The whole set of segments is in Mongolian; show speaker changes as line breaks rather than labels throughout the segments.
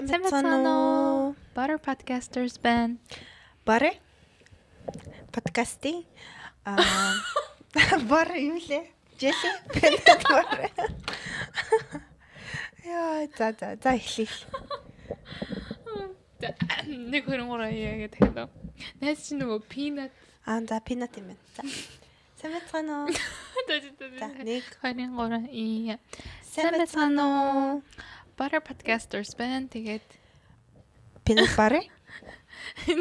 Сайн байцгаана уу?
Butter Podcasters байна.
Butter подкастын butter юм лээ. Jelly peanut butter. Яа, за за за, эхлэе.
1 2 3 яа гэдэг дахиад. Найз чинь нөгөө peanut.
Аа, за, peanut юм байна. За. Сайн байцгаана уу?
За за.
За, 1
2 3 и
Сайн байцгаана уу?
Butter Podcasters байна. Тэгээд
Peanut butter.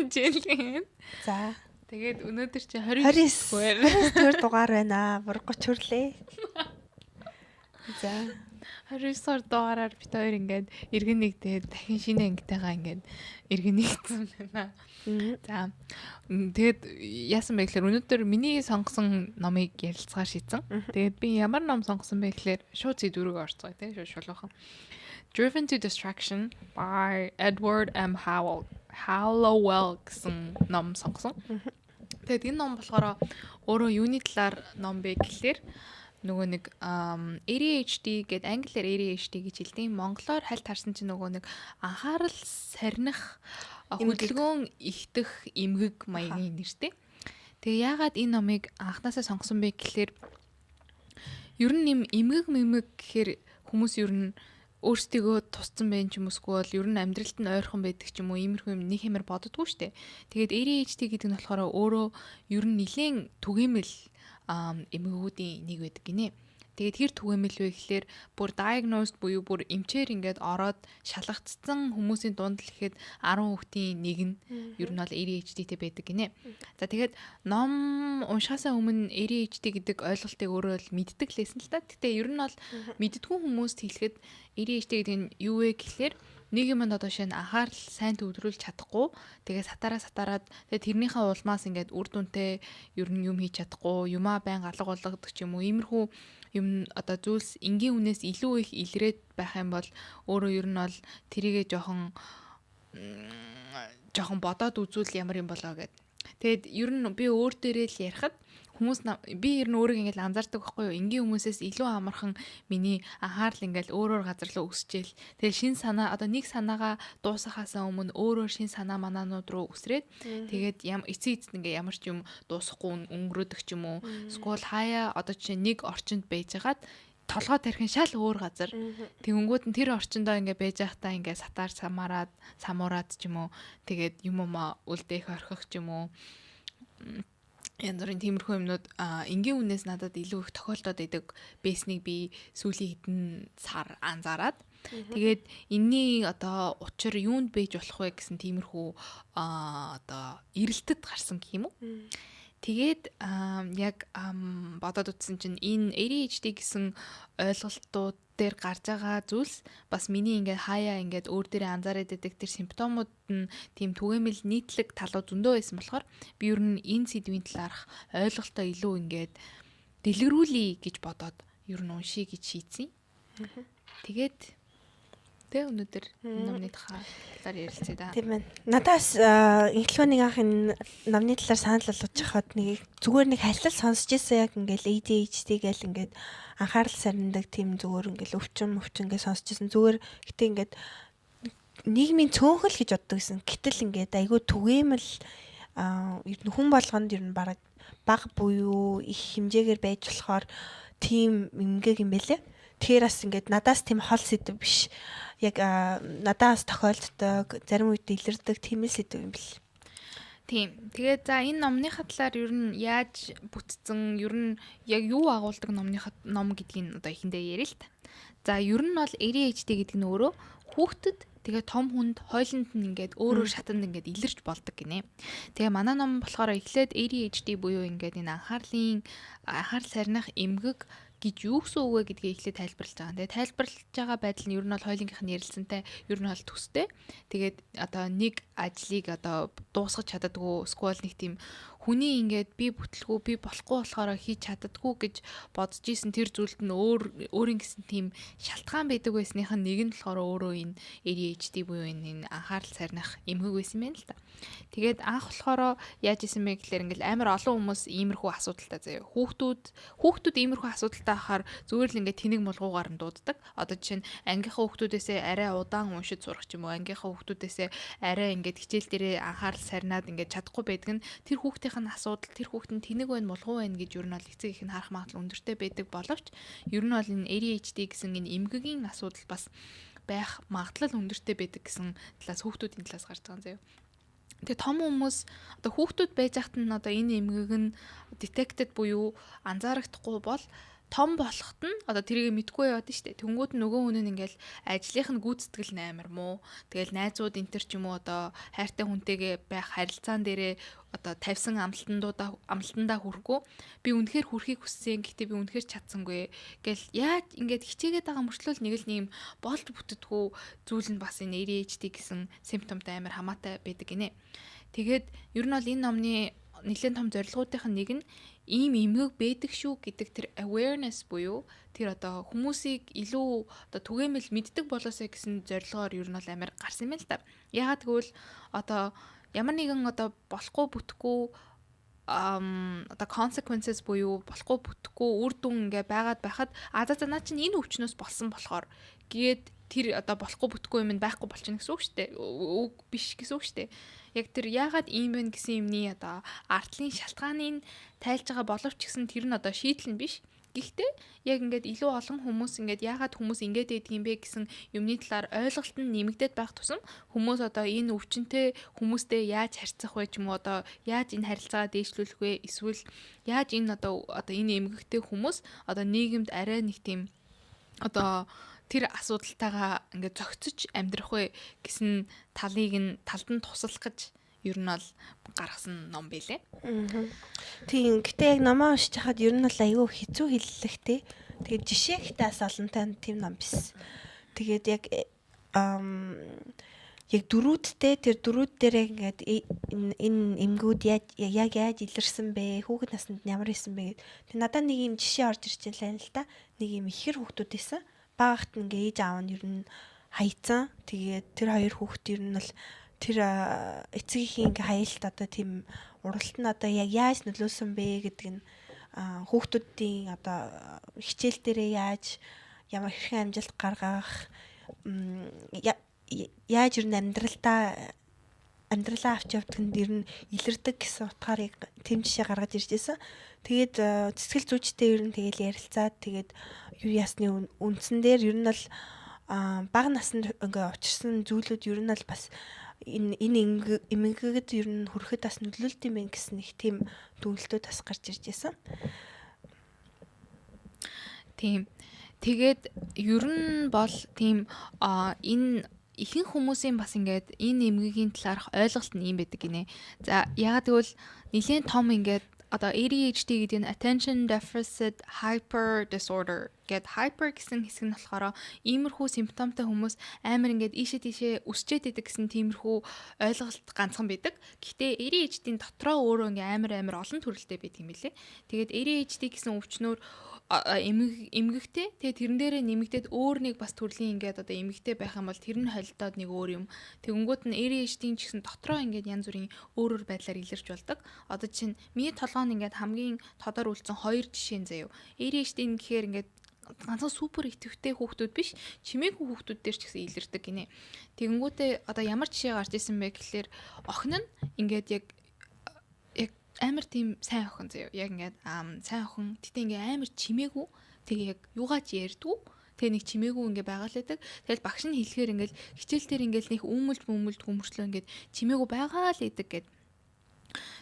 Jelly.
За.
Тэгээд өнөөдөр чи 29
29 29 дугаар дугаар байна. Бүр 30 хүрлээ. За.
29 дугаар дугаараар бид хоёр ингээд эргэн нэгдээд, дахин шинэ ангитайгаа ингээд эргэн нэгдсэн байна. За, тэгээд яасан бэ гэхээр өнөөдөр миний сонгосон номыг ярилцгаар шийдсэн. Тэгээд би ямар ном сонгосон бэ гэхээр шууд сэдвүүрээ орцгоё, тийм, шууд шулуухан. Driven to Distraction by Edward M. Howell Hallowell гэсэн ном сонгосон. Тэгээд энэ ном болохоор өөрөө юуны талаар ном бэ гэхлээр нөгөө нэг ADHD гээд, англиар ADHD гэж хэлдэг. Монголоор хальт харсан чинь нөгөө нэг анхаарал сарних, хөдөлгөөн ихдэх эмгэг маягийн нэртэй. Тэгээ яагаад энэ номыг анхнаасаа сонгосон бэ гэхлээр ер нь юм эмгэг мэмэг гэхээр хүмүүс ер нь өөрсдийгөө тусцсан байх ч юм уу, эсвэл ер нь амьдралд нь ойрхон байдаг ч юм уу, иймэрхүү юм нэг хэмээр боддгоо штэ. Тэгээд ADHD гэдэг нь болохоор өөрөө ер нь нэлээд түгээмэл эмгэгүүдийн нэг байдаг гинэ. Тэгээд хэр түгээмэл вэ гэхлээр бүр diagnosed буюу бүр эмчээр ингээд ороод шалгагдсан хүмүүсийн дунд л ихэд 10 хүүхдийн нэг нь ер нь бол ADHD-тэй байдаг гинэ. За, тэгээд ном уншихаасаа өмнө ADHD гэдэг ойлголтыг өөрөө л мэддэг л байсан л та. Гэтэ ер нь бол мэддэггүй хүмүүст хэлэхэд ADHD гэдэг нь юу вэ гэхлээр нэг юмд одоо шинэ анхаарал сайн төвлөрүүлж чадахгүй, тэгээ сатараа сатараад, тэгээ тэрнийхээ улмаас ингээд үр дүнтэй ер нь юм хийж чадахгүй, юмаа байн алга болгодог ч юм уу, иймэрхүү юм одоо зүйлс энгийн хүнээс илүү их илрээд байх юм бол өөрөө ер нь бол тэрийгэ жоохон жоохон бодоод үзвэл ямар юм болоо гэд. Тэгээд ер нь би өөр дээрээ л ярихад хүмүүс, би ер нь өөрийгөө ингээл анзаардаг байхгүй юу? Энгийн хүмүүсээс илүү амархан миний анхаарал ингээл өөр өөр газар руу өсчээл. Тэгэл шин санаа, одоо нэг санаагаа дуусгахаасаа өмнө өөрөөр шин санаа манаанууд руу өсрээд, тэгээд эцсийн эцэст ингээ ямар ч юм дуусахгүй өнгөрөөдөг ч юм уу. Эсвэл хаяа одоо жишээ нэг орчинд байжгаад толгой тархин шал өөр газар. Тэгэнгүүт нь тэр орчиндөө ингээ байж байхдаа ингээ сатаар самараад самуураад ч юм уу. Тэгээд юм уу үлдээх орхих ч юм уу, янз бүрийн тиймэрхүү юмнууд энгийн хүнээс надад илүү их тохиолдоод идэг байсныг би сүүлийн хэдэн сар анзаараад, тэгээд энэний одоо учир юунд байж болох вэ гэсэн тиймэрхүү одоо эрэлтэд гарсан гэх юм уу. Тэгээд яг бодоод үзсэн чинь энэ ADHD гэсэн ойлголтууд дээр гарч байгаа зүйлс бас миний ингээд хаяа ингээд өөр дээрээ анзаараад байдаг тэр симптомууд нь тийм түгээмэл нийтлэг талууд зөндөө байсан болохоор би ер нь энэ сэдвийн талаарх ойлголтоо илүү ингээд дэлгэрүүлье гэж бодоод ер нь уншия гэж шийдсэн. Тэгээд тэ өнөөдөр номны тухай талаар ярилцъя да.
Тийм байна. Надаас инхлүүнийг анх энэ номны талаар санал болгож хахад нэг зүгээр нэг халил сонсч ирсэн, яг ингээл ADHD гээл ингээд анхаарал сарнидаг тийм зүгээр ингээл өвчин өвчин гэж сонсч ирсэн. Зүгээр гэтээ ингээд нийгмийн цөөнхөл гэж боддог гэсэн. Гэтэл ингээд айгүй түгээмэл, ер нь хүн болгонд ер нь бараг бага буюу их хэмжээгээр байж болохоор тийм эмгэг юм бэлээ. Тэгэхээр бас ингээд надаас тийм хол сэдэв биш. Яг надаас тохиолддог, зарим үед илэрдэг тийм л сэдэв юм бэл.
Тийм. Тэгээд за, энэ номныхаа талаар ер нь яаж бүтцэн, ер нь яг юу агуулдаг номныхаа ном гэдгийг одоо эхэндээ яриа л та. За, ер нь бол ADHD гэдэг нь өөрөө хүүхдэд, тэгээ том хүнд, хойлонд нь ингээд өөр өөр шатанд ингээд илэрч болдог гинэ. Тэгээ манай ном болохоор эхлээд ADHD буюу ингээд энэ анхаарал сарних эмгэг гэж юу гэсэн үг вэ гэдгийг эхлээд тайлбарлаж байгаа. Тэгээ тайлбарлаж байгаа байдал нь ер нь бол хоёулынгийнх нь ярилцсантай ер нь бол төстэй. Тэгээд одоо нэг ажлыг одоо дуусгах чаддаггүй, эсвэл нэг тийм Хүний ингээд би бүтлгүй, би болохгүй болохоор хийж чаддаггүй гэж бодож исэн тэр зүйлд нь өөр өөрийн гэсэн тийм шалтгаан байдаг байсных нь нэг нь болохоор өөрөө энэ ADHD буюу энэ анхаарал сарних эмгэг байсан юм байна л да. Тэгээд анх болохоор яаж исэн бэ гэхлээр ингээл амар олон хүмүүс иймэрхүү асуудалтай заяа. Хүүхдүүд иймэрхүү асуудалтай байхаар зүгээр л ингээд тэнэг мулгуугаар нь дууддаг. Одоо жишээ нь ангийнхаа хүүхдүүдээсээ арай удаан уншиж сурах ч юм уу, ангийнхаа хүүхдүүдээсээ арай ингээд хичээл дээрээ анхаарал сарнаад ингээд чадахгүй байдаг нь тэр хүүхдийнх нь асуудал, тэр хүүхд нь тэнэг байна, мулгуу байна гэж ер нь бол эцэг их нь харах магадлал өндөртэй байдаг боловч ер нь бол энэ ADHD гэсэн энэ эмгэгийн асуудал бас байх магадлал өндөртэй байдаг гэсэн талаас хүүхдүүдийн талаас гарч байгаа юм заяа. Тэгээ том хүмүүс одоо хүүхдүүд байж хат нь одоо энэ эмгэг нь detected буюу анзаарагдахгүй бол том болоход нь одоо тэрийг мэдгүй яваад нь штэ. Тэнгүүд нь нөгөө хүн нь ингээл ажлынх нь гүйцэтгэл нь амар муу. Тэгэл найзууд энэ төр ч юм уу одоо хайртай хүнтэйгээ байх харилцаан дээрээ одоо тавьсан амлалтандаа хүрэхгүй, би үнэхээр хүрэхийг хүссэн, гэхдээ би үнэхээр чадсангүй гэл яаж ингээд хичээгээд байгаа мөртлөө нэг л нэм болж бүтдэггүй зүйл нь бас энэ ADHD гэсэн симптомтой амар хамаатай байдаг гинэ. Тэгээд ер нь бол энэ номны нэлээд том зорилгоудынх нь нэг нь ийм эмгэг байдаг шүү гэдэг тэр awareness буюу тэр одоо хүмүүсийг илүү одоо түгээмэл мэддэг болоосой гэсэн зорилгоор ер нь бол амар гарсан юм байна л та. Яагаад гэвэл одоо ямар нэгэн одоо болохгүй бүтэхгүй одоо consequences буюу болохгүй бүтэхгүй үр дүн ингээ байгаад байхад а за за наа чинь энэ өвчнөөс болсон болохоор гээд тэр одоо болохгүй бүтэхгүй юм байхгүй болчихно гэсэн үг шүү дээ. Үг биш гэсэн үг шүү дээ. Яг тэр яагаад ийм байна гэсэн юмний одоо артлын шалтгааныг тайлж байгаа боловч гэсэн тэр нь одоо шийдэл нь биш. Гэхдээ яг ингээд илүү олон хүмүүс ингээд яагаад хүмүүс ингээд байдаг юм бэ гэсэн юмны талаар ойлголт нь нэмэгдээд байх тусам хүмүүс одоо энэ өвчнөд хүмүүстэй яаж харьцах вэ ч юм уу, одоо яаж энэ харилцаагаа дээшлүүлэх вэ, эсвэл яаж энэ одоо энэ эмгэгтэй хүмүүс одоо нийгэмд арай нэг тийм одоо тэр асуудалтайгаа ингээд зохицож амьдрах вэ гэсэн талыг нь талд нь туслах гэж ер нь бол гаргасан ном байлээ.
Тийм. Гэтэ яг номоо уншиж хахад ер нь бол айгүй хэцүү хэллэгтэй. Тэгээд жишээ ихтэй бас олонтой тийм ном биш. Тэгээд яг яг дөрүүдтэй, тэр дөрүүд дээрээ ингээд энэ эмгүүд яг яаж илэрсэн бэ? Хүүхэд наснд нь ямар исэн бэ гэд. Тэг надад нэг юм жишээ орж ирж байна л да. Нэг юм ихэр хүүхдүүд байсан. Багт ингээ ээж аав нь ер нь хаяцсан. Тэгээд тэр хоёр хүүхэд ер нь бол тэр эцэгхийн ингээ хаялт одоо тийм уралт нь одоо яг яаж нөлөөлсөн бэ гэдэг нь хүүхдүүдийн одоо хичээл дээрээ яаж ямар хэрхэн амжилт гаргах, яаж ер нь амьдралаа авч явдаг нь ер нь илэрдэг гэсэн утгаар яг тэм жишээ гаргаж ирж байсан. Тэгээд сэтгэл зүйчтэй ер нь тэгэл ярилцаад, тэгээд юу ясны үндсэн дээр ер нь бол бага наснд ингээ учирсан зүйлүүд ер нь бол бас энэ эмгэгэд ер нь хүрэхэд бас нөлөөлт юм байна гэсэн нэг тийм дүгнэлтүүд бас гарч ирж байсан.
Тийм. Тэгээд ер нь бол тийм энэ ихэнх хүмүүсийн бас ингээд энэ эмгэгийн талаарх ойлголт нь ийм байдаг гинэ. За, яагаад гэвэл нэлээд том ингээд одоо ADHD гэдэг нь attention deficit hyper disorder гэд, hyper гэсэн хэсэг нь болохоор иймэрхүү симптомтой хүмүүс амар ингээд ийшээ тийшээ өсчээд идэг гэсэн тиймэрхүү ойлголт ганцхан байдаг. Гэхдээ ADHD-ийн дотроо өөрөө ингээ амар амар олон төрөлтэй байдаг юм билээ. Тэгээд ADHD гэсэн өвчнөөр эмгэгтэй, тэгээд тэрэн дээрээ нэмэгдээд өөр нэг бас төрлийн ингээд одоо эмгэгтэй байх юм бол тэр нь холилдоод нэг өөр юм. Тэгэнгүүт нь ADHD-ийн ч гэсэн дотроо ингээд янз бүрийн өөр өөр байдлаар илэрч болдог. Одоо чинь миний толгойн ингээд хамгийн тодор үлдсэн хоёр жишээ заяа. ADHD гэхээр ингээд ганцхан супер идэвхтэй хүүхдүүд биш, чимээгүй хүүхдүүд дээр ч гэсэн илэрдэг гинэ. Тэгэнгүүтээ одоо ямар жишээ гарч исэн бэ гэхлээр охин нь ингээд яг яг амар тийм сайн охин заяа. Яг ингээд сайн охин. Гэтэ ингээ амар чимээгүй. Тэгээ яг юугаач ярьдгүй. Тэгээ нэг чимээгүй ингээ байгаа л байдаг. Тэгэл багш нь хэлэхээр ингээл хичээл дээр ингээл нэг үүмэлж мүмэлж хүмүүрчлөө ингээд чимээгүй байгаа л идэг гэд.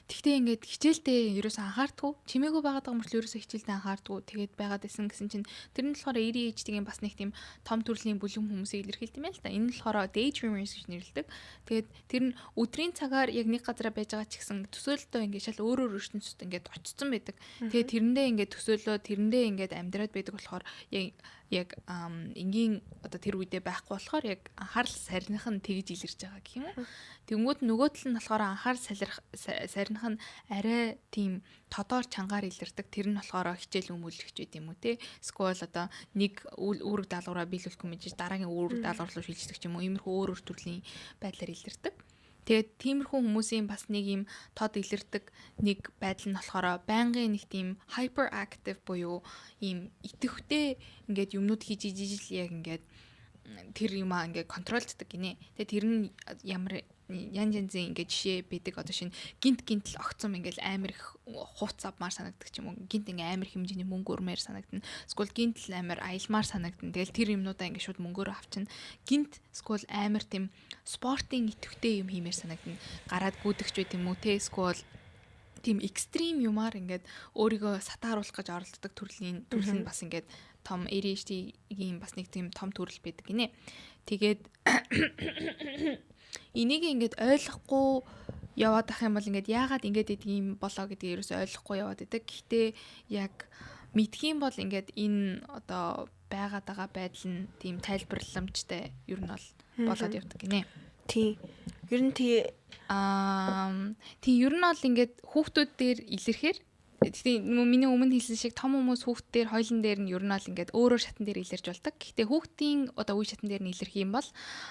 Тэгтээ ингээд хичээлдээ ерөөсөө анхаардгүй. Чимээгүй байгаад байгаа мөртлөө ерөөсөө хичээлдээ анхаардгүй. Тэгээд байгаад исэн гэсэн чинь тэр нь болохоор ADHD-ийн бас нэг тийм том төрлийн бүлэм хүмүүсийг илэрхийлдэг юм байна л да. Энэ нь болохоор daydreamers гэж нэрлэдэг. Тэгээд тэр нь өдрийн цагаар яг нэг газараа байж байгаа ч гэсэн төсөөлөлтөө ингээд шал өөр өөр ертөнцид ингээд очсон байдаг. Тэгээд тэрэндээ ингээд төсөөлөө, тэрэндээ ингээд амьдраад байдаг болохоор яг яг энгийн одоо тэр үедээ байхгүй болохоор яг анхаарал сарних нь тэгж илэрч байгаа гэх юм уу. Тэнгүүд нөгөө тал нь болохоор анхаарал сарних нь арай тийм тодоор чангаар илэрдэг. Тэр нь болохоор хичээл өмүүлэгч байд юм уу те. Эсвэл одоо нэг үүрэг даалгавраа биелүүлэхгүй мэдээж дараагийн үүрэг даалгавар руу шилждэг ч юм уу. Иймэрхүү өөр өөр төрлийн байдлаар илэрдэг. Тэгээд тиймэрхүү хүмүүсийн бас нэг юм тод илэрдэг нэг байдал нь болохоор байнгын нэг тийм hyperactive буюу ийм идэвхтэй ингээд юмнууд хийж ижил яг ингээд тэр юмаа ингээд control ддаг гинэ. Тэгээд тэр нь ямар янз янзын ингээд жишээ байдаг. Одоо шинэ гинт гинтл огцом ингээд амар их хувц авмаар санагддаг ч юм уу. Гинт ингээд амар хэмжээний мөнгө өрмээр санагдана. Эсвэл гинтл амар аялмаар санагдана. Тэгэл тэр юмнуудаа ингээд шууд мөнгөөрөө авчина. Гинт эсвэл амар тийм спортын идэвхтэй юм хиймээр санагдана. Гараад гүйдэгч байт юм уу те. Эсвэл тийм extreme юмар ингээд өөрийгөө сатааруулах гэж оролддог төрлийн төрөл нь бас ингээд том ADHD-гийн бас нэг тийм том төрөл байдаг гинэ. Тэгээд энийг ингээд ойлгохгүй яваад ах юм бол ингээд яагаад ингээд идэг юм болоо гэдгийг ерөөсөй ойлгохгүй яваад идэг. Гэхдээ яг мэдх юм бол ингээд энэ одоо байгаад байгаа байдал нь тийм тайлбарламжтай ер нь бол болоод явдаг гинэ.
Тийм. Ер нь тий
Тийм, ер нь бол ингээд хүүхдүүд дээр илэрхээр. Гэхдээ миний өмнө хэлсэн шиг том хүмүүс хүүхд дээр хоёлын дээр нь ер нь бол ингээд өөрөөр шатан дээр илэрч болдог. Гэхдээ хүүхдийн одоо үе шатан дээр нь илэрх юм бол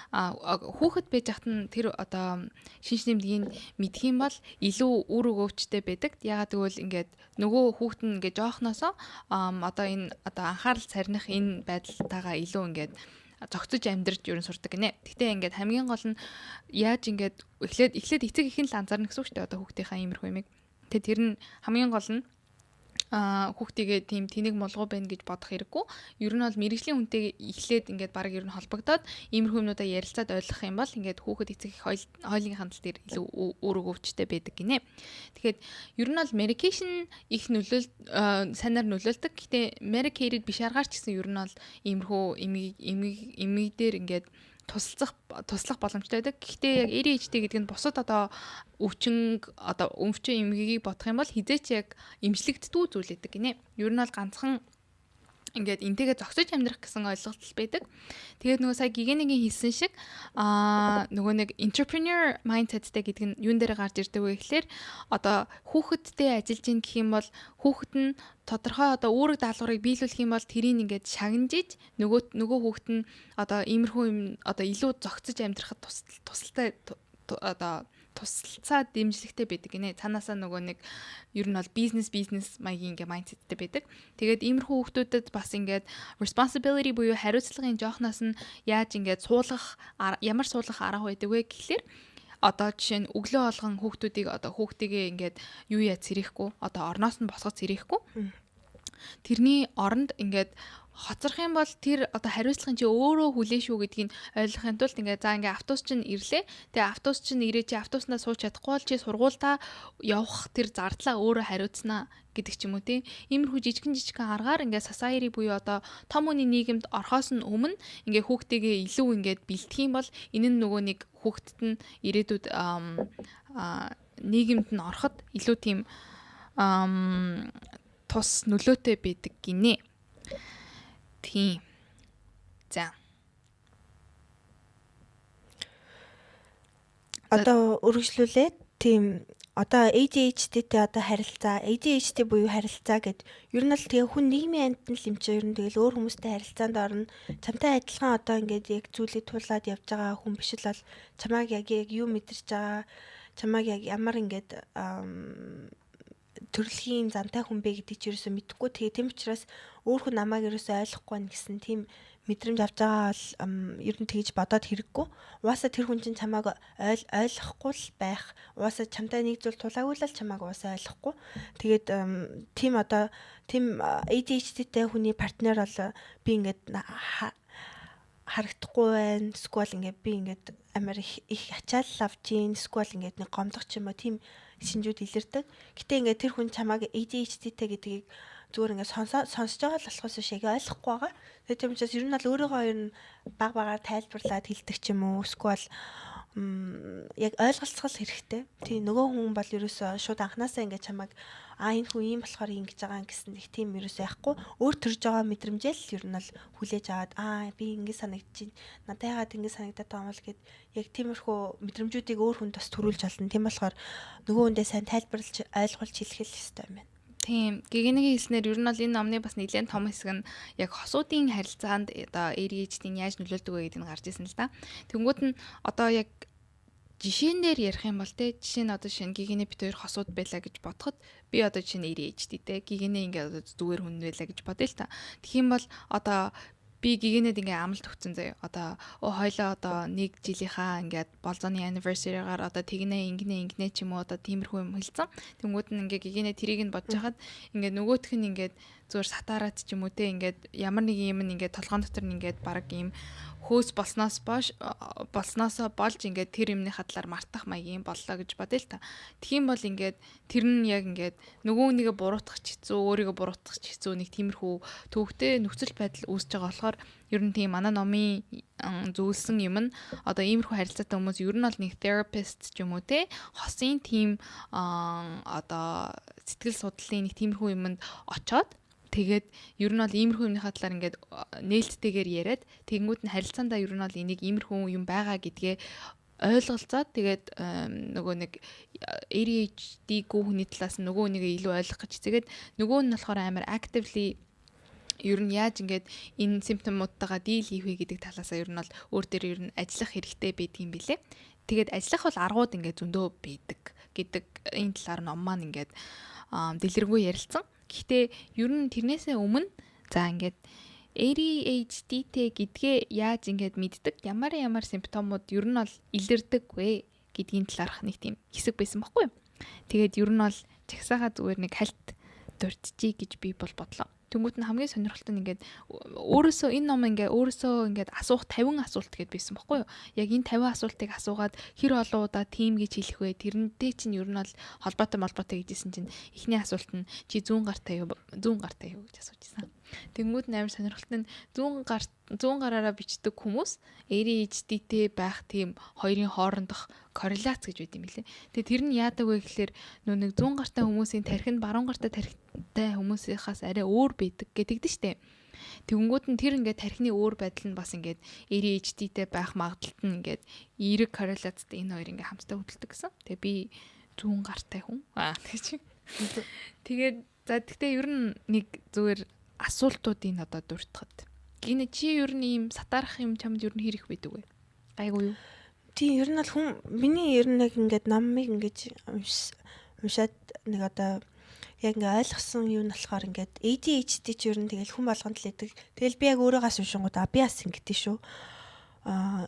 хүүхэд байж хат нь тэр одоо шинж тэмдгийг мэдх юм бол илүү үр өгөөчтэй байдаг. Ягаад гэвэл ингээд нөгөө хүүхэд нь ингээд жоохносоо одоо энэ одоо анхаарал сарних энэ байдалтайгаа илүү ингээд зохицож амьдарч ер нь сурдаг гинэ. Гэтэ ингээд хамгийн гол нь яаж ингээд эхлээд эцэг их нь л анзаарна гэсэн үг шүү дээ одоо хүүхдийнхаа иймэрхүү юмыг. Тэгээ тэр нь хамгийн гол нь хүүхдийгээ тийм тэнэг мулгуу байна гэж бодох хэрэггүй. Ер нь бол мэргэжлийн хүнтэй эхлээд ингээд баг ер нь холбогдоод иймэрхүү юмнуудаа ярилцаад ойлгох юм бол ингээд хүүхэд эцэг их хоёулын хандлт дээр илүү өөр өгөөчтэй байдаг гинэ. Тэгэхээр ер нь бол medication их нөлөөл сайнаар нөлөөлдөг. Гэтэ medicated биш аргаар ч гэсэн ер нь бол иймэрхүү эмийг дээр ингээд тусалцах туслах боломжтой байдаг. Гэхдээ яг ADHD гэдэг нь бусад одоо өвчин одоо өвчин эмгэгийг бодох юм бол хизээч яг эмчлэгддэггүй зүйл байдаг гинэ. Ер нь бол ганцхан ингээд энтэйгээ зогсож амьдрах гэсэн ойлголт байдаг. Тэгээд нөгөө сая гигэнэгийн хэлсэн шиг нөгөө нэг entrepreneur mindset-тэй гэдэг нь юун дээр гарч ирдэг вэ гэхлээр одоо хүүхэдтэй ажиллаж ийн гэх юм бол хүүхэд нь тодорхой одоо үүрэг даалгаврыг биелүүлэх юм бол тэрийг ингээд шагнажиж нөгөө хүүхэд нь одоо иймэрхүү юм одоо илүү зогцож амьдрахад тусалтай одоо тусалцаа дэмжлэгтэй байдаг гинэ. Цаанаасаа нөгөө нэг ер нь бол бизнес маягийн ингээ mindset тэй байдаг. Тэгээд иймэрхүү хүүхдүүдэд бас ингээд responsibility буюу хариуцлагын жоохноос нь яаж ингээд суулгах, ямар суулгах арга байдаг вэ гэхлээр одоо жишээ нь өглөө болгон хүүхдүүдийг одоо хүүхдийгээ ингээд юу яа цэрэхгүй, одоо орноос нь босгож цэрэхгүй. Тэрний оронд ингээд хоцрох юм бол тэр одоо хариуцлагын чи өөрөө хүлээ шүү гэдгийг ойлгохын тулд ингээ за ингээ автобус чинь ирлээ. Тэгээ автобус чинь ирээ, чи автобуснаа сууж чадахгүй бол чи сургуульдаа явах тэр зардлаа өөрөө хариуцнаа гэдэг ч юм уу тий. Иймэрхүү жижигэн жижигхэн аргаар ингээ society буюу одоо том хүний нийгэмд орохоос нь өмнө ингээ хүүхдийгээ илүү ингээд бэлтгэх юм бол энэ нь нөгөө нэг хүүхдэд нь ирээдүйд нийгэмд нь ороход илүү тийм тус нөлөөтэй байдаг гинэ. Тийм. За.
Одоо үргэлжлүүлээд тийм одоо ADHD-тэй одоо харилцаа, ADHD буюу харилцаа гэд ер нь л тэгээ хүн нийгмийн амьтан л юм чи ер нь тэгэл өөр хүмүүстэй харилцаанд орно. Чамтай адилхан одоо ингээд яг зүйлийг туулаад явж байгаа хүн биш л бол чамааг яг юу мэдэрч байгаа, чамааг яг ямар ингээд төрөлхийн зантай хүн бэ гэдгийг чи ерөөсөө мэдэхгүй. Тэгээ тийм учраас өөр хүн намайг ерөөсөө ойлгохгүй байна гэсэн тийм мэдрэмж авч байгаа бол ер нь тэгж бодоод хэрэггүй. Угаасаа тэр хүн чинь чамайг ойлгохгүй л байх. Угаасаа чамтай нэг зүйл тулаагүй л чамайг угаасаа ойлгохгүй. Тэгээд тийм одоо тийм ADHD-тэй хүний партнер бол би ингээд харагдахгүй байна. Эсвэл ингээд би ингээд амар их ачаал авч ийн. Эсвэл ингээд нэг гомдох ч юм уу тийм шинжүүд илэрдэг. Гэтэ ингээд тэр хүн чамайг ADHD-тэй гэдгийг зүгээр ингээд сонсож байгаа л болохоос биш яг ойлгохгүй байгаа. Тэгээд тийм учраас ер нь бол өөрийгөө ер нь баг багаар тайлбарлаад хэлдэг ч юм уу. Эсвэл Яг ойлголцгол хэрэгтэй. Тийм, нөгөө хүн бол ерөөсөө шууд анханасаа ингээд чамайг энэ хүн ийм болохоор ингэж байгаа гэсэн нэг тийм ерөөсөө яахгүй, өөр төрж байгаа мэдрэмжээ л ер нь бол хүлээж аваад би ингэ санагдчих, надад яагаад ингэ санагдаад байгаа юм бол гэд яг тиймэрхүү мэдрэмжүүдийг өөр хүнд бас төрүүлж олно. Тийм болохоор нөгөө хүндээ сайн тайлбарлаж, ойлгуулж хэлэх л ёстой юм байна.
Тийм. Гэгэнэгийн хэлснээр ер нь бол энэ номны бас нэлээд том хэсэг нь яг хосуудын харилцаанд одоо ADHD-г яаж нөлөөлдөг вэ гэдэг нь гарч ирсэн л да. Тэнгүүд нь одоо яг жишээнээр ярих юм бол те, жишээ нь одоо шинэ гигэнэ бит хоёр хосууд байлаа гэж бодоход, би одоо жишээ нь ADHD те, гигэнэ ингээд одоо зүгээр хүн байлаа гэж бодъё л та. Тэгэх юм бол одоо би гигэнэд ингээ амлалт өгсөн заяа. Одоо хоёлоо одоо нэг жилийнхаа ингээд болзооны anniversary-гаар одоо тэгнэ, ингэнэ, ингэнэ ч юм уу, одоо тиймэрхүү юм хэлсэн. Тэнгүүд нь ингээ гигэнэ тэрийг нь бодож хахад ингээ нөгөөх нь ингээд зүгээр сатаарат ч юм уу те, ингээд ямар нэг юм ингээд толгоон дотор нь ингээд баг ийм хөөс болсноос бош болсноосоо болж ингээд тэр юмны хадлаар мартах маягийн боллоо гэж бодъё л та. Тэгэх юм бол ингээд тэр нь яг ингээд нөгөө нэгэ буруутгах ч хэцүү, өөрийгөө буруутгах ч хэцүү нэг тиймэрхүү төвөгтэй нөхцөл байдал үүсэж байгаа болохоор ер нь тийм манай номын зөвлөсөн юм нь одоо иймэрхүү харилцаатай хүмүүс ер нь бол нэг therapist ч юм уу те, хосын тийм одоо сэтгэл судлалын нэг тиймэрхүү юмд очоод, тэгээд ер нь бол иймэрхүү юмныхаа талаар ингээд нээлттэйгээр яриад, тэгэнгүүт нь харилцаандаа ер нь бол энийг иймэрхүү юм байгаа гэдгээ ойлголцоод, тэгээд нөгөө нэг ADHD-гүй хүний талаас нь нөгөө нэгээ илүү ойлгох гэж хичээгээд, нөгөө нь болохоор амар actively ер нь яаж ингээд энэ symptom уудтайгаа deal хийх вэ гэдэг талаасаа ер нь бол өөр дээр ер нь ажиллах хэрэгтэй байдаг юм билэ. Тэгээд ажиллах бол аргууд ингээд зөндөө байдаг гэдэг энэ талаар ном маань ингээд дэлгэрэнгүй ярилцсан. Гэхдээ ер нь тэрнээсээ өмнө за ингээд ADHD-тэй гэдгээ яаж ингээд мэддэг, ямар ямар symptom ууд ер нь бол илэрдэг вэ гэдгийн талаарх нэг тийм хэсэг байсан байхгүй юу. Тэгээд ер нь бол чагсаага зүгээр нэг хальт дурдчихъя гэж би бол бодлоо. Тэнгүүт нь хамгийн сонирхолтой нь ингээд өөрөөсөө энэ ном ингээд өөрөөсөө ингээд асуух 50 асуулт гэдээ байсан байхгүй юу? Яг энэ 50 асуултыг асуугаад хэр олон удаа тийм гэж хэлэх вэ? Тэрнтэй чинь ер нь бол холбоотой молбоотой гэжсэн чинь эхний асуулт нь чи зүүн гартай юу? Зүүн гартай юу гэж асууж исэн. Тэнгүүд нь амар сонирхолтой нь зүүн гар зүүн гараараа бичдэг хүмүүс ADHD-тэй байх тийм хоёрын хоорондох корреляц гэж байд юм билээ. Тэгээ тэр нь яадаг вэ гэхлээр нөө нэг зүүн гартай хүмүүсийн тархи нь баруун гартай тархитай хүмүүсийнхаас арай өөр байдаг гэдэгдэн штэ. Тэгэнгүүт нь тэр ингээд тархины өөр байдал нь бас ингээд ADHD-тэй байх магадлалт нь ингээд эерэг корреляцтай, энэ хоёр ингээд хамтдаа хөдөлдөг гэсэн. Тэгээ би зүүн гартай хүн. Аа, тэгэж. Тэгээд за, тэгтээ ер нь нэг зүгээр асуултуудыг одоо дуртахад. Гинэ чи ер нь ийм сатаарах юм чамд ер нь хэрэг байдаг вэ? Гайгүй юу?
Тийм, ер нь бол хүн миний ер нь нэг ингээд номыг ингэж уншаад нэг одоо яг ингээ ойлгосон юм нь болохоор ингээд ADHD чи ер нь тэгэл хүн болгонд л идэг. Тэгэл би яг өөрөөгөөс уншингууд би бас ингэдэж шүү.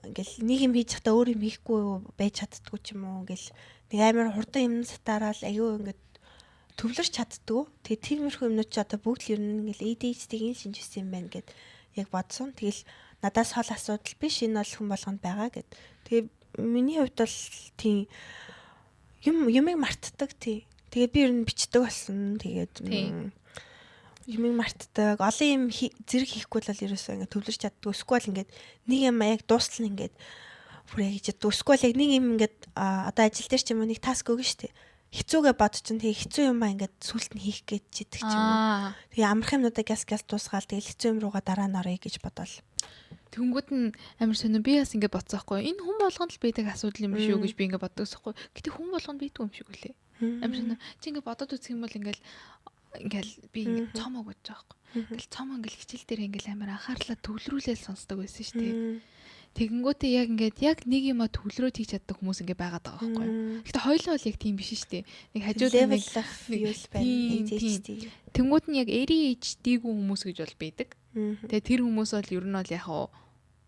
Ингээл нэг юм хийж байхдаа өөр юм хийхгүй байж чаддгүй ч юм уу, ингээл нэг амар хурдан юм сатаараал аюу ингээд төвлөрч чаддгүй. Тэгээ тиймэрхүү юмнууд ч одоо бүгд л ер нь ингээл ADHD-ийн шинж байсан юм байна гэд яг бодсон. Тэгэл надаас хол асуудал биш, энэ бол хүн болгонд байгаа гэд. Тэгээ миний хувьд бол тийм юм юмыг мартдаг, тий. Тэгээд би ер нь бичдэг болсон. Тэгээд юмыг мартдаг. Олон юм зэрэг хийхгүй бол ерөөсөө ингээд төвлөрч чаддгүй. Эсвэл ингээд нэг юм яг дуустал нь ингээд бүр яг хийж чаддгүй. Эсвэл яг нэг юм ингээд одоо ажил дээр ч юм уу нэг task өгнө шүү дээ, хэцүүгээ бод чинь тэгээ хэцүү юм аа ингээд сүулт нь хийх гэж чидэг ч юм уу. Тэгээ амарх юмнуудаа гяс гяс дуусгаал, тэгэл хэцүү юм руугаа дараа нь орё гэж бодоол.
Тэнгүүд нь амар сонир, би бас ингээд бодсон байхгүй. Энэ хүн болгонд л байдаг асуудал юм биш үү гэж би ингээд боддог байхгүй. Гэтэ хүн болгонд байдгүй юм шиг үлээ. Амар сонир. Чи ингээд бодоод үзэх юм бол ингээд ингээл би ингээд цомоог бодож байгаа байхгүй. Ингээл цомоо ингээл хичээл дээр ингээл амар анхаарлаа төвлөрүүлээл сонсдог байсан шүү дээ. Тэгэнгүүтээ яг ингээд яг нэг юма төвлөрөөд хийж чаддаг хүмүүс ингээд байгаад байгаа байхгүй юу. Гэтэ хоёулаа бол яг тийм биш шүү дээ. Нэг хажууд
нэг юу л байна, ADHD.
Тэнгүүд нь яг ADHD-гүй хүмүүс гэж бол байдаг. Тэгээ тэр хүмүүс бол ер нь бол яг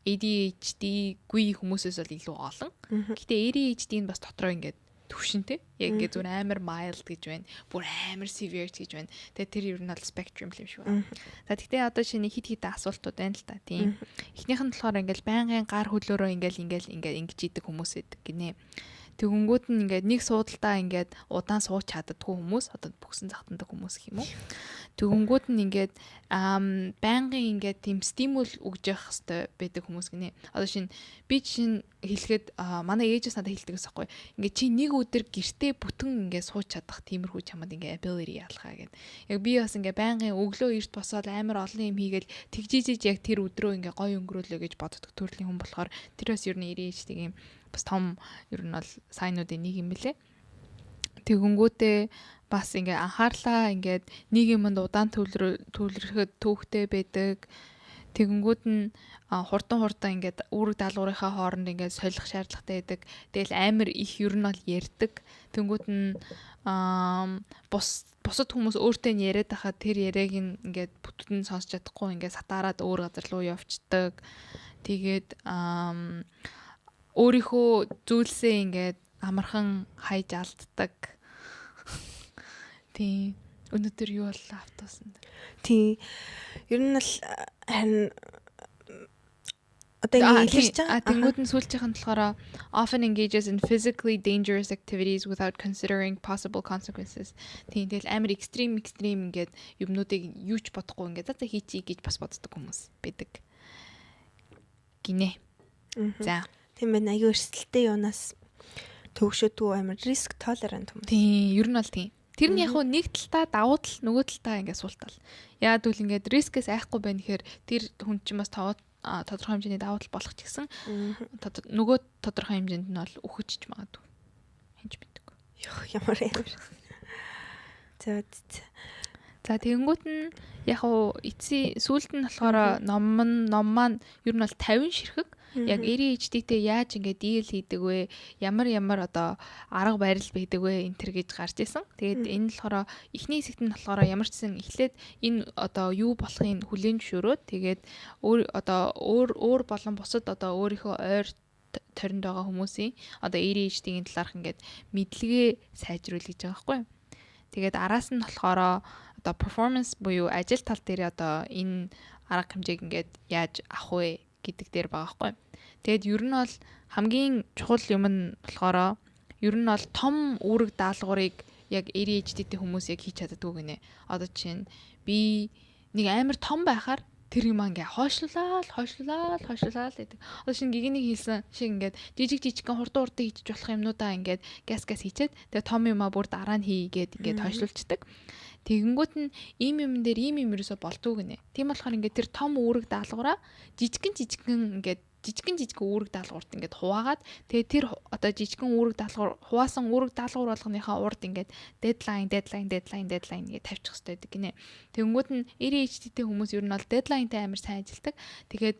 ADHD-гүй хүмүүсээс бол илүү олон. Гэтэ ADHD нь бас дотроо ингээд төвшинтэй. Яг ингээд зүгээр амар mild гэж байна. Бүр амар severe гэж байна. Тэгээ тэр ер нь бол spectrum юм шиг байна. За, тэгтээ одоо шинэ хит хит асуултууд байна л та. Тийм. Эхнийх нь болохоор ингээд байнгын гар хөлөөрөө ингээд ингээд ингээд ингэж идэг хүмүүс байдаг гинэ. Тэгэнгүүт нь ингээд нэг суудалтаа ингээд удаан сууж чаддаггүй хүмүүс, одоо бүхсэн захтандаг хүмүүс гэх юм уу. Тэгэнгүүт нь ингээд байнгын ингээд тийм stimul өгж явах хэрэгтэй байдаг хүмүүс гинэ. Одоо шинэ би жишээ хэлэхэд манай ээжээс надад хэлдэг гэсэн байхгүй. Ингээд чи нэг өдөр гэртээ бүтэн ингээд сууж чадах тиймэрхүү чамд ингээд ability ялгаа гэд. Яг би бас ингээд байнгын өглөө эрт босоод амар олон юм хийгээл тэгжижиж яг тэр өдрөө ингээд гоё өнгөрөөлөө гэж боддог төрлийн хүн болохоор тэр бас ер нь ADHD-ийн бас том ер нь бол sign уудын нэг юм бэлээ. Тэгэнгүүтээ бас ингээ анхаарлаа ингээд нэг юмд удаан төвлөрөхөд төвхтэй байдаг. Тэгэнгүүт нь хурдан хурдан ингээд үүрэг даалгаврынхаа хооронд ингээд солих шаардлагатай байдаг. Тэгэл амар их ер нь бол ярьдаг. Тэнгүүт нь бусад хүмүүс өөртөө нь яриад байхад тэр яриаг нь ингээд бүтэн сонсч чадахгүй ингээд сатаарад өөр газар руу явцдаг. Тэгээд өөрийнхөө зүйлсээ ингээд амархан хайж алддаг. Тийм. Өнөөдөр юу боллоо автобусанд?
Тийм. Ер нь л харин одоо ингэ илэрч байгаа.
А, тэнгууд нь сүүлчийнх нь болохоор often engages in physically dangerous activities without considering possible consequences. Тийм, тэгэл амар extreme extreme ингээд юмнуудыг юу ч бодохгүй ингээд за за хийчихье гэж бас боддог хүмүүс байдаг. Гинэ. За.
Тийм байна. Аюу эрсдэлтэй юунаас төвшөөдгүү, амар risk tolerant хүмүүс.
Тийм, ер нь бол тийм. Тэр нь яг хуу нэг талтаа давуу тал, нөгөө талтаа ингээд сул тал. Яа гэвэл ингээд risk ээс айхгүй байна гэхээр тэр хүн чинь бас тодорхой хэмжээний давуу тал болох ч гэсэн нөгөө тодорхой хэмжээнд нь бол үхэж магадгүй. Хинч мэддэг.
Йох, ямар амар. За.
За, тэгэнгүүт нь яг уу эцсийн сүүлд нь болохоор ном нь ном маань ер нь бол 50 ширхэг яг ADHD-тэй яаж ингээд deal хийдэг вэ? Ямар ямар одоо арга барил байдаг вэ? Энэ төр гэж гарч исэн. Тэгээд энэ болохоор эхний хэсэгт нь болохоор ямар ч гэсэн эхлээд энэ одоо юу болохыг хүлээн зөвшөөрөөд, тэгээд өөр одоо өөр өөр болон бусад одоо өөрийнхөө ойр тойронд байгаа хүмүүсийн одоо ADHD-ийн талаарх ингээд мэдлэгээ сайжруулах гэж байгаа байхгүй юу? Тэгээд араас нь болохоор одоо performance буюу ажил тал дээр одоо энэ арга хэмжээг ингээд яаж авах вэ гэдэг дээр байгаа байхгүй. Тэгээд ер нь бол хамгийн чухал юм нь болохоор ер нь бол том үүрэг даалгаврыг яг ADHD-тэй хүмүүс яг хийж чаддаггүй гинэ. Одоо жишээ нь би нэг амар том байхаар тэр юм ингээ хойшлуулаад, хойшлуулаад, хойшлуулаад гэдэг. Одоо шинэ гигэнийг хийсэн шиг ингээд жижиг жижигхэн хурдан хурдан хийчих болох юмнуудаа ингээд газ газ хийчээд, тэгээ том юмаа бүр дараа нь хийгээд ингээд хойшлуулцдаг. Тэгэнгүүт нь ийм юм дээр ийм юм ерөөсө болдгоо гинэ. Тийм болохоор ингээд тэр том үүрэг даалгавраа жижигэн жижигэн ингээд жижигэн жижигэн үүрэг даалгаварт ингээд хуваагаад, тэгээ тэр одоо жижигэн үүрэг даалгавар хуваасан үүрэг даалгавар болгоныхаа урд ингээд deadline, deadline, deadline, deadline гэж тавьчих хэрэгтэй байдаг гинэ. Тэгэнгүүт нь ADHD-тэй хүмүүс ер нь бол deadline тай амар сайн ажилладаг. Тэгээд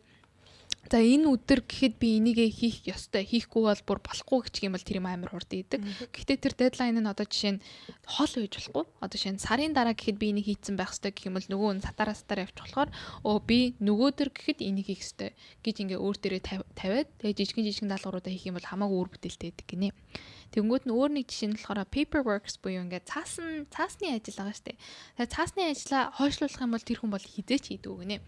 за, энэ өдөр гэхэд би энийгээ хийх ёстой. Хийхгүй бол бүр болохгүй гэх юм бол тэр юм амар хурд идэг. Гэхдээ тэр deadline нь одоо жишээ нь хол байж болохгүй. Одоо жишээ нь сарын дараа гэхэд би энийг хийцэн байх ёстой гэх юм бол нөгөө нь сатаараа сатаараа явчих болохоор өө би нөгөөдөр гэхэд энийг хийх ёстой гэж ингээ өөр дээрээ тавиад, тэгээ жижигэн жижигэн даалгавруудаа хийх юм бол хамаагүй үр бүтээлтэй байдаг гинэ. Тэнгүүд нь өөр нэг жишээ нь болохоор paperworks буюу ингээд цаасны ажил байгаа штэ. Тэгээ цаасны ажлаа хойшлуулах юм бол тэр хүн бол хизээч хийдэг гинэ.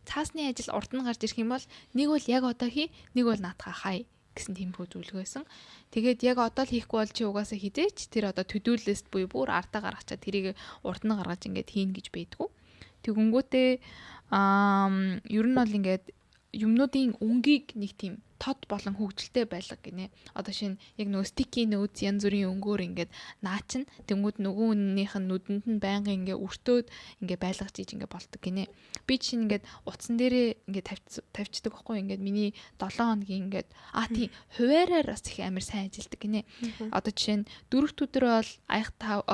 Цаасны ажил урд нь гарч ирэх юм бол нэг бол яг одоо хий, нэг бол наадхаа хай гэсэн тиймэрхүү зөвлөгөө байсан. Тэгээд яг одоо л хийхгүй бол чи угаасаа хизээч тэр одоо to do list буюу бүр ардаа гаргачаад тэрийг урд нь гаргаж ингээд хийн гэж байдгүй. Тэгэнгүүтээ ер нь бол ингээд юмнуудын өнгийг нэг тийм тод болон хөгжилтэй байлга гинэ. Одоо шинэ яг нөгөө sticky notes янз бүрийн өнгөөр ингээд наачин тэнгууд нөгөө хүнийх нь нүдэнд нь байнгын ингээ өртөөд ингээ байлгаж иж ингээ болдог гинэ. Би чинь ингээд утсан дээрээ ингээ тавьчихдаг байхгүй, ингээд миний 7 хоногийн ингээд тийм хуваараар бас их амар сайн ажилдаг гинэ. Одоо жишээ нь дөрөвт өдөр бол аях тав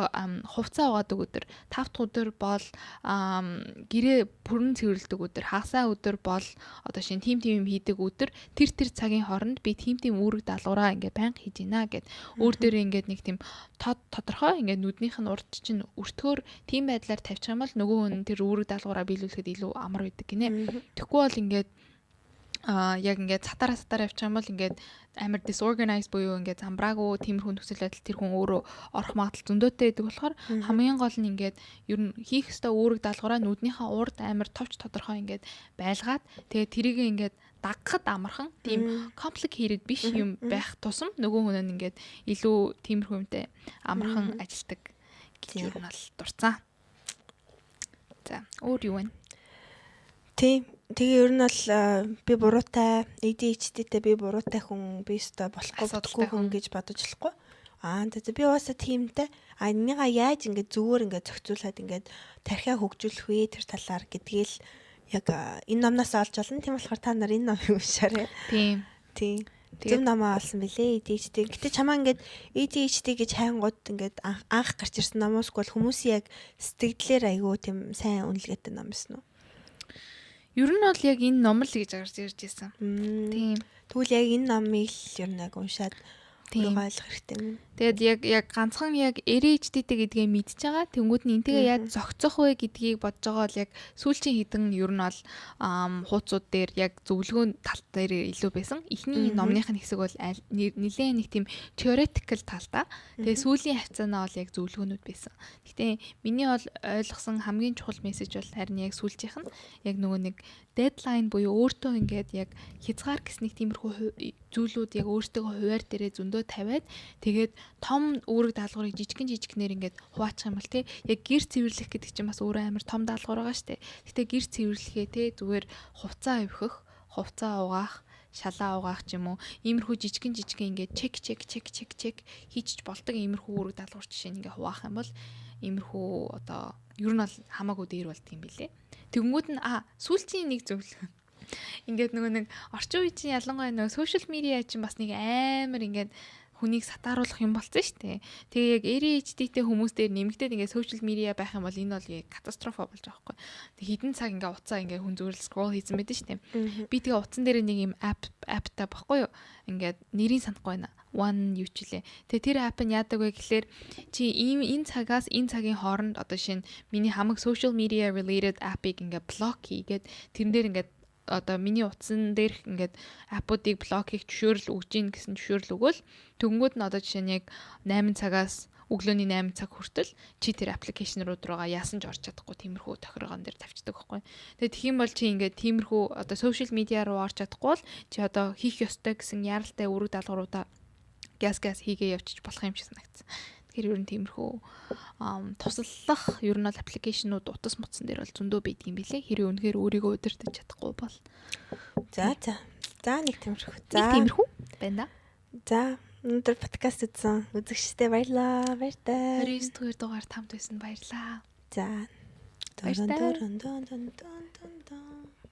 хувцас угаадаг өдөр, тав дахь өдөр бол гэрээ бүрэн цэвэрлэдэг өдөр, хагасаа өдөр бол одоо шинэ тим тим юм хийдэг өдөр, тэр тэр цагийн хооронд би тим тим үүрэг даалгавраа ингээ байнга хийж гинэ гэд өөр дээрээ ингээд нэг тийм тод тодорхой ингээд нүднийх нь урд чинь өртгөөр тийм байдлаар тавьчих юм бол нөгөө хүн тэр үүрэг даалгавраа биелүүлэхэд илүү амар байдаг гинэ. Тэгэхгүй бол ингээд яг ингээд сатаараа сатаараа явчих юм бол ингээд амар disorganized буюу ингээд замбраагүй тиймэрхүү нөхцөл байдал тэр хүн өөрөө орох магадлал зөндөөтэй байдаг болохоор хамгийн гол нь ингээд ер нь хийх ёстой үүрэг даалгавраа нүднийхээ урд амар товч тодорхой ингээд байлгаад, тэгээд тэрийг ингээд дагахад амархан, тийм complicated биш юм байх тусам нөгөө хүн нь ингээд илүү тиймэрхүү юмтай амархан ажилдаг гэж юу нь бол дурдсан. За, өөр юу вэ?
Тийм. Тэгээ ер нь бол би буруутай, ADHD-тэй би буруутай хүн, би өстой болохгүй
Асуудалтай
хүн
хүн.
гэж бодож болохгүй. Аа, тэгээ би угаасаа тиймтэй. А энийгээ яаж ингээд зүгээр ингээд зохицуулаад ингээд тархиа хөгжүүлэх вэ тэр талаар гэдгээл яг энэ номноос олж олно. Тийм болохоор та нар энэ номыг уншаарай.
Тийм.
Тийм.
Тэгээд
Зөв номоо олсон билээ ADHD. Гэтэ чамаа ингээд ADHD гэж хайнгууд ингээд анх гарч ирсэн номоос бол хүмүүсийн яг сэтгэлээр айгүй тийм сайн үнэлгээтэй ном байсан уу?
Ер нь бол яг энэ ном л гэж гарч ирж байсан. Тийм.
Тэгвэл яг энэ номыг л ер нь яг уншаад өөрийгөө ойлгох хэрэгтэй юм.
Тэгээд яг ганцхан яг ADHD-тэй гэдгээ мэдж байгаа. Тэнгүүд нь энтэйгээ яаж зохицох вэ гэдгийг бодож байгаа бол яг сүүлчийн хэдэн ер нь бол хуудсууд дээр яг зөвлөгөө тал дээр илүү байсан. Эхний номных нь хэсэг бол нэлээд нэг тийм theoretical талдаа. Тэгээд сүүлийн хавцаанаа бол яг зөвлөгөөнүүд байсан. Гэтэ миний бол ойлгосон хамгийн чухал мессеж бол харин яг сүүлчийнх нь яг нөгөө нэг deadline буюу өөртөө ингээд яг хязгаар гэснийг тиймэрхүү зүйлүүд яг өөртөө хуваар дээрээ зөндөө тавиад, тэгээд том үүрэг даалгаврыг жижигэн жижигнэр ингээд хуваачих юм бол те, яг гэр цэвэрлэх гэдэг чинь бас өөрөө амар том даалгавар байгаа штэ. Гэтэ гэр цэвэрлэхээ те, зүгээр хувцаа өвхөх, хувцаа угаах, шалаа угаах ч юм уу, иймэрхүү жижигэн жижигэн ингээд check, check, check, check, check хийчих болдог иймэрхүү үүрэг даалгавар жишээ нь ингээд хуваах юм бол иймэрхүү одоо ер нь бол хамаагүй дээр болдго юм билэ. Тэгэнгүүт нь сүүлчийн нэг зөвлөгөө. Ингээд нөгөө нэг орчин үе чинь ялангуяа нөгөө social media чинь бас нэг амар ингээд хүнийг сатааруулах юм болсон шүү дээ. Тэгээ яг ADHD-тэй хүмүүс дээр нэмэгдээд ингээд social media байх юм бол энэ бол яг катастрофа болж байгаа байхгүй. Тэг хэдэн цаг ингээд утсаа ингээд хүн зүгээр л scroll хийсэн байдаг шүү дээ. Би тэгээ утсан дээр нэг юм app-тай байхгүй юу? Ингээд нэрийг санахгүй байна. One юу ч лээ. Тэгээ тэр app нь яадаг вэ гэхлээр чи ийм энэ цагаас энэ цагийн хооронд одоо шинэ миний хамаг social media related app-ыг ингээд block хийгээд, тэрэн дээр ингээд одоо миний утсан дээрх ингээд app-уудыг block хийх зөвшөөрөл өгж гин гэсэн зөвшөөрөл өгөөл, тэгэнгүүт нь одоо жишээ нь яг 8 цагаас өглөөний 8 цаг хүртэл чи тэр application руугаа яасан ч орч чадахгүй тиймэрхүү тохиргоон дээр тавьчихдаг байхгүй. Тэгээ тэгэх юм бол чи ингээд тиймэрхүү одоо social media руу орч чадахгүй бол чи одоо хийх ёстой гэсэн яаралтай үүрэг даалгавруудаа гяс гяс хийгээ явчих болох юм шиг санагдсан. Тэгэхээр ер нь тиймэрхүү туслах ер нь бол application ууд утас мутсан дээр бол зөндөө байдаг юм билээ. Хэрэг үнэхээр өөрийгөө удирдах чадахгүй бол.
За. За, нэг тиймэрхүү.
За, нэг тиймэрхүү байна да.
За, өнөөдөр подкаст үзсэн үзэгчдээ баярлаа. Баяртай.
29 дугаар дугаар тамд байсан, баярлаа.
За.
Баяртай.
Дун дун дун дун дун дун.